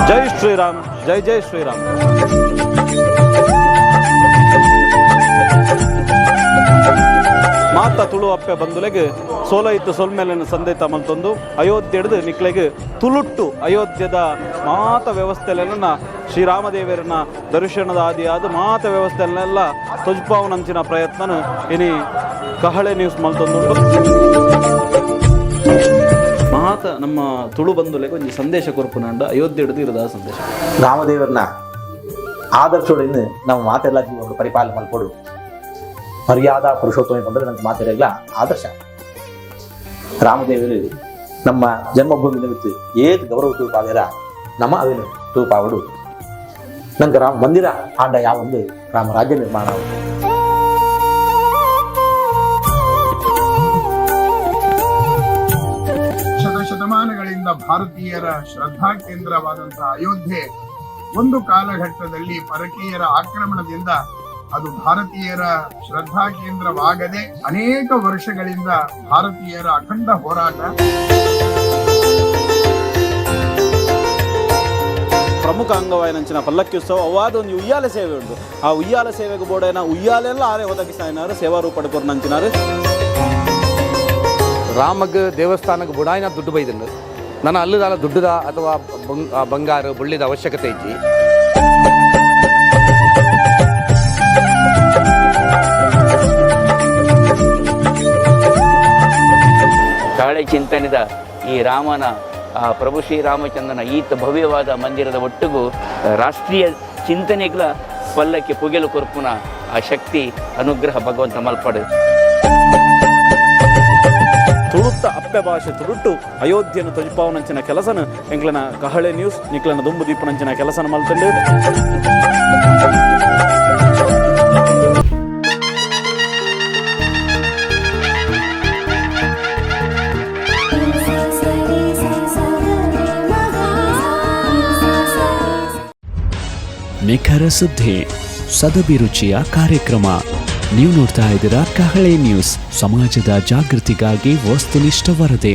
ಜೈ ಶ್ರೀರಾಮ್, ಜೈ ಜೈ ಶ್ರೀರಾಮ್. ಮಾತ ತುಳು ಅಪ್ಪೆ ಬಂಧುಲೆಗ್ ಸೋಲೈತು ಸೊಲ್ಮೆಲೆನ ಸಂದೇತ ಮಲ್ತೊಂದು ಅಯೋಧ್ಯೆಡ್ದು ನಿಕ್ಲೆಗ್ ತುಳುಟ್ಟು ಅಯೋಧ್ಯೆದ ಮಾತ ವ್ಯವಸ್ಥೆಲೆನ, ಶ್ರೀರಾಮದೇವರನ ದರ್ಶನದ ಆದಿಯಾದ ಮಾತ ವ್ಯವಸ್ಥೆಲೆಲ್ಲ ತೊಜ್ಪಾವನಂಚಿನ ಪ್ರಯತ್ನನ ಇನಿ ಕಹಳೆ ನ್ಯೂಸ್ ಮಲ್ತೊಂದುಂಡು. ಮಾತ ನಮ್ಮ ತುಳು ಬಂಧುಲೆಗ್ ಒಂಜಿ ಸಂದೇಶ ಕೊರ್ಪುನಂಡ, ಅಯೋಧ್ಯೆಡ್ದು ಇರದ ಸಂದೇಶ. ರಾಮದೇವರನ್ನ ಆದರ್ಶಗಳನ್ನು ನಾವು ಮಾತೆಲ್ಲ ಜೀವನ ಪರಿಪಾಲನೆ ಮಲ್ಪೊಡು. ಮರ್ಯಾದಾ ಪುರುಷೋತ್ತಮ ಪಂಡ್ರೆ ನಮ್ಮ ಮಾತೆರೆಗ್ಲ ಆದರ್ಶ. ರಾಮದೇವರು ನಮ್ಮ ಜನ್ಮಭೂಮಿ ನಿಮಿತ್ತ ಏತ್ ಗೌರವ ತೂಪಾವೇರ, ನಮ್ಮ ಅವಿನ ತೂಪಾವಡು. ನಂಗೆ ರಾಮ ಮಂದಿರ ಆಂಡ ಯಾವೊಂದು ರಾಮ ರಾಜ್ಯ ನಿರ್ಮಾಣ ಆವೊಡು. ಶತಶತಮಾನಗಳಿಂದ ಭಾರತೀಯರ ಶ್ರದ್ಧಾ ಕೇಂದ್ರವಾದಂತಹ ಅಯೋಧ್ಯೆ ಒಂದು ಕಾಲಘಟ್ಟದಲ್ಲಿ ಪರಕೀಯರ ಆಕ್ರಮಣದಿಂದ ಅದು ಭಾರತೀಯರ ಶ್ರದ್ಧಾ ಕೇಂದ್ರವಾಗದೆ, ಅನೇಕ ವರ್ಷಗಳಿಂದ ಭಾರತೀಯರ ಅಖಂಡ ಹೋರಾಟ. ಪ್ರಮುಖ ಅಂಗವಾಯಿನಂಚಿನ ಪಲ್ಲಕ್ಕಿ ಉತ್ಸವ, ಅವಾದ ಒಂದು ಉಯ್ಯಾಲೆ ಸೇವೆ ಉಂಟು. ಆ ಉಯ್ಯಾಲೆ ಸೇವೆಗೆ ಬೋಡೇನ ಉಯ್ಯಾಲೆಲ್ಲ ಆರೆ ಒದಗಿಸಾಯಿನಾರು, ಸೇವಾ ರೂಪಡ್ ಕೊರ್ನಂಚಿನಾರು. ರಾಮಗ್ ದೇವಸ್ಥಾನಕ್ಕೆ ಬುಡಾಯಿನ ದುಡ್ಡು ಬೈದಂಡು. ನನ್ನ ಅಲ್ಲದಾಲ ದುಡ್ಡುದ ಅಥವಾ ಬಂಗಾರ ಬುಳ್ಳಿದ ಅವಶ್ಯಕತೆ ಐತಿ. ತಾಳೆ ಚಿಂತನೆದ ಈ ರಾಮನ, ಆ ಪ್ರಭು ಶ್ರೀರಾಮಚಂದ್ರನ ಈತ ಭವ್ಯವಾದ ಮಂದಿರದ ಒಟ್ಟಿಗೂ ರಾಷ್ಟ್ರೀಯ ಚಿಂತನೆಗಳ ಪಲ್ಲಕ್ಕೆ ಪುಗೆಲು ಕೊರ್ಪುನ ಆ ಶಕ್ತಿ ಅನುಗ್ರಹ ಭಗವಂತ ಮಲ್ಪಡು. ತುಳುತ್ತ ಅಪ್ಪೆ ಭಾಷೆ ತುಳುಟ್ಟು ಅಯೋಧ್ಯೆಯನ್ನು ತೊಜಿಪಾವನಂಚಿನ ಕೆಲಸನ ಎಂಕ್ಲನ ಕಹಳೆ ನ್ಯೂಸ್ ನಿಕ್ಲನ ದುಂಬು ದೀಪನಂಚಿನ ಕೆಲಸನ ಮಲ್ತಂಡು. ಸರಿ ಸರಿ ನಿಖರ ಸುದ್ದಿ, ಸದಭಿರುಚಿಯ ಕಾರ್ಯಕ್ರಮ. ನೀವು ನೋಡ್ತಾ ಇದ್ದೀರಾ ಕಹಳೆ ನ್ಯೂಸ್, ಸಮಾಜದ ಜಾಗೃತಿಗಾಗಿ ವಸ್ತುನಿಷ್ಠ ವರದಿ.